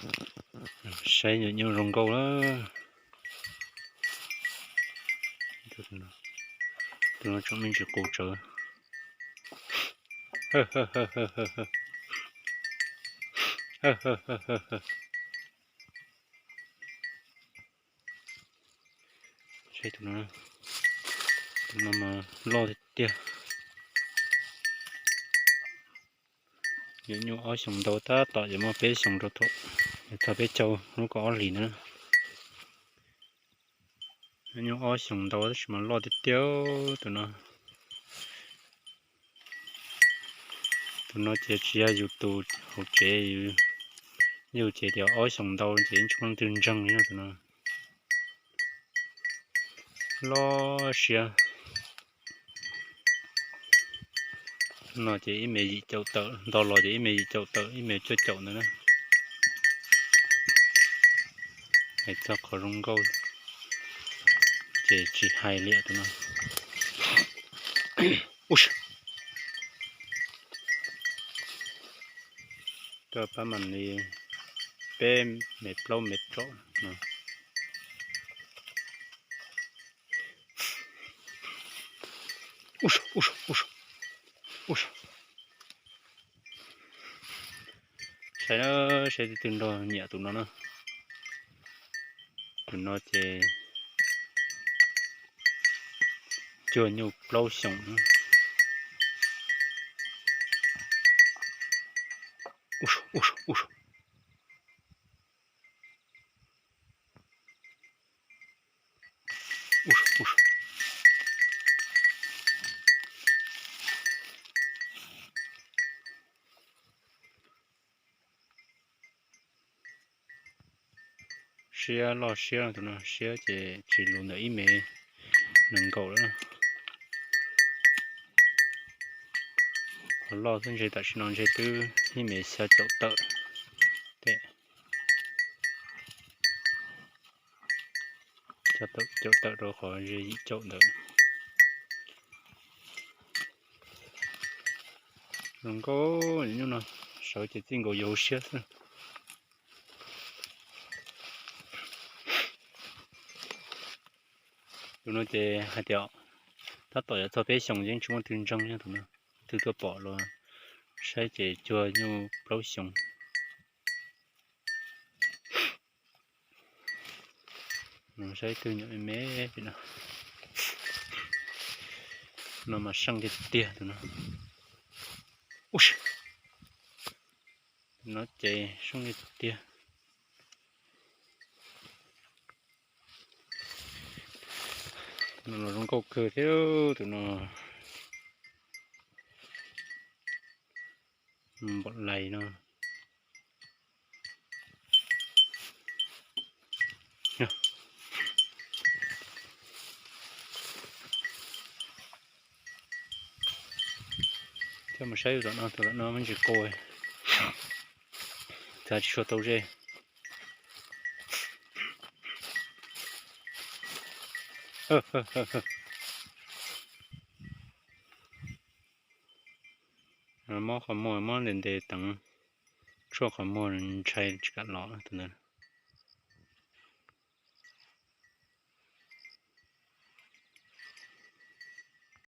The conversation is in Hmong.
Saib nyuam nyuj zoo nkauj lawm. Tus no tseem me ntsis qus tsawv. Saib tus no, tus no mas loj tiag tiag. Nyuam nyuj ob xyoos ntau tab tom ces muaj peb xyoos rau thaum txog peb caug lub kaum ob hlis na. Nyuj ob xyoos ntau tab sis mas loj tiag tiag tus no. Tus no ces tsis yog yus tus hauv tsev, yus ces tias ob xyoos ntau ces tsis muaj leej twg ntseeg li no tus no. Loj siab. No ces ib me yim caum tawm, nto los ces ib me yim caum tawm, ib me cuaj caum ntawd na. Hais txog qhov zoo nkauj ces tsis hais li tus no. Tuaj pab mam li peb mev plaub mev tsom no. Saib na, saib tib tug nrog nyiam tus no na. Tus no ces cuag nyuj plaub xyoos. Siab loj siab tus no, siab ces tsis lus ntawm ib me nees nkaum lawm. Qhov loj xwb ntshe tam sim no ntshe twb ib me xya caum tawm. Xya caum tawm rau qhov ntshe yim caum ntawd. Zoo nkauj nyuj no, sawv ces txij nkaus yus hauv siab xwb. Tus no ces hais tias tab tom yuav txog peb xyoos yeej tsis muaj leej twg ntseeg li tus no. Twg tuaj pom los saib ces cuag nyuj plaub xyoos. Saib twg nyuam me me no. No mas seej tiag tiag tus no. Tus no ces seej tiag tiag. Tus no los zoo nkauj kawg thiab tus no. Npaum lais no. Coj mus saib tom no, tom no me ntsis qus, txav tsis tshua tau ze. Mob qhov muag, mob ntes ntes teev, tshuaj qhov muag ntshai tsis kam los tus ntawd.